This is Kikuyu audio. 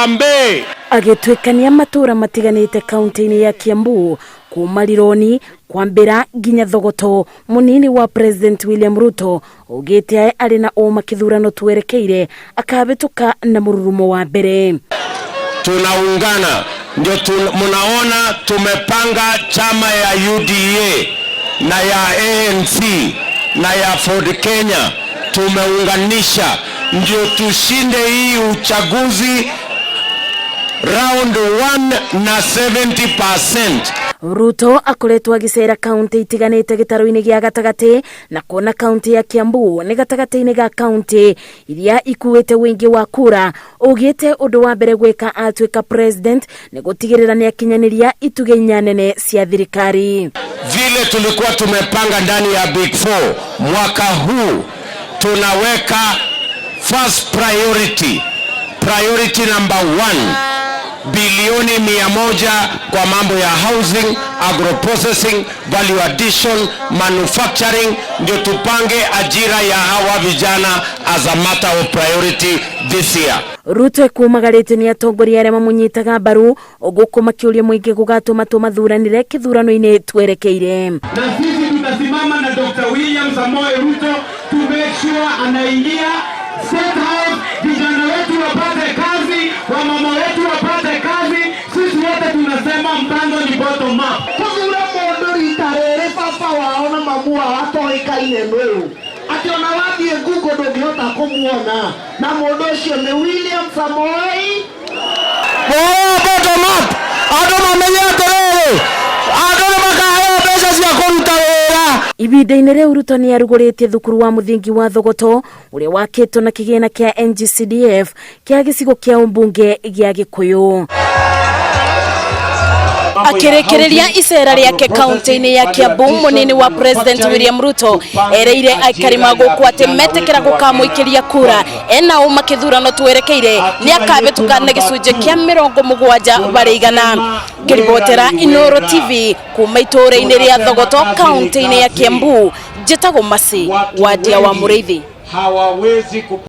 Harambee! Agĩtuĩkania matũũra matiganĩte kaunti-inĩ ya Kiambu, kuma Rironi, Kwambĩra nginya Thogoto, mũnini wa President William Ruto augĩte arĩ na ũma kĩthurano twerekeire akahĩtũka na mũrurumo wa mbere. Tunaungana ndio mnaona tumepanga chama ya UDA na ya ANC na ya Ford Kenya, tumeunganisha ndio tushinde hii uchaguzi round 1 na 70%. Ruto akoretwo agĩcera kaunti itiganĩte gĩtarũ-inĩ gĩa gatagatĩ, na kuona kaunti ya Kiambu nĩ gatagatĩ-inĩ ga kaunti iria ikuĩte ũingĩ wa kura, augĩte ũndũ wa mbere gwĩka atuĩka president nĩ gũtigĩrĩra nĩ akinyanĩria itugĩ inya nene cia thirikari. Vile tulikuwa tumepanga ndani ya Big Four, mwaka huu tunaweka first priority, priority number one, bilioni 100 kwa mambo ya housing, agroprocessing, value addition, manufacturing, ndio tupange ajira ya hawa vijana as a matter of priority this year. Ruto ekumagarĩtio nĩ atongoria arĩa mamũnyitaga mbaru, gũkũ makĩũria mũingĩ gũgatũma tũmathuranĩre kĩthurano-inĩ twerekeire. Na sisi tutasimama na Dr. William Samoei Ruto to make sure anaingia State House, vijana wetu wapate kazi, wamama wetu wapate kazi. Sisi wote tunasema mpango ni bottom up. Tũthure mũndũ rita rĩrĩ baba wao na mamu wao atoĩkaine nũũ, atĩ ona wathiĩ Google ndũngĩhota kũmuona, na mũndũ ũcio nĩ William Samoei. Bottom up, andũ mamenye atĩrĩrĩ, andũ nĩ makaheo mbeca cia kũruta wĩra. Ihinda-inĩ rĩu, Ruto nĩ arugũrĩtie thukuru wa mũthingi wa Thogoto ũrĩa wakĩtwo na kĩgĩna kĩa NGCDF kĩa gĩcigo kĩa ũmbunge gĩa Gĩkũyũ. Akĩrĩkĩrĩria icera rĩake kaunti-inĩ ya Kiambu, mũnini wa President William Ruto ereire aikari magũkũ atĩ metĩkĩra gũkamũikĩria kura, ena ũma kĩthurano twerekeire nĩ akahĩtũka na gĩcunjĩ kĩa 70%. Ngĩribotera Inooro TV kuma itũũra-inĩ rĩa Thogoto, kaunti-inĩ ya Kiambu, njĩtagwo Masi Wadia wa Mũrĩithi. Hawawezi.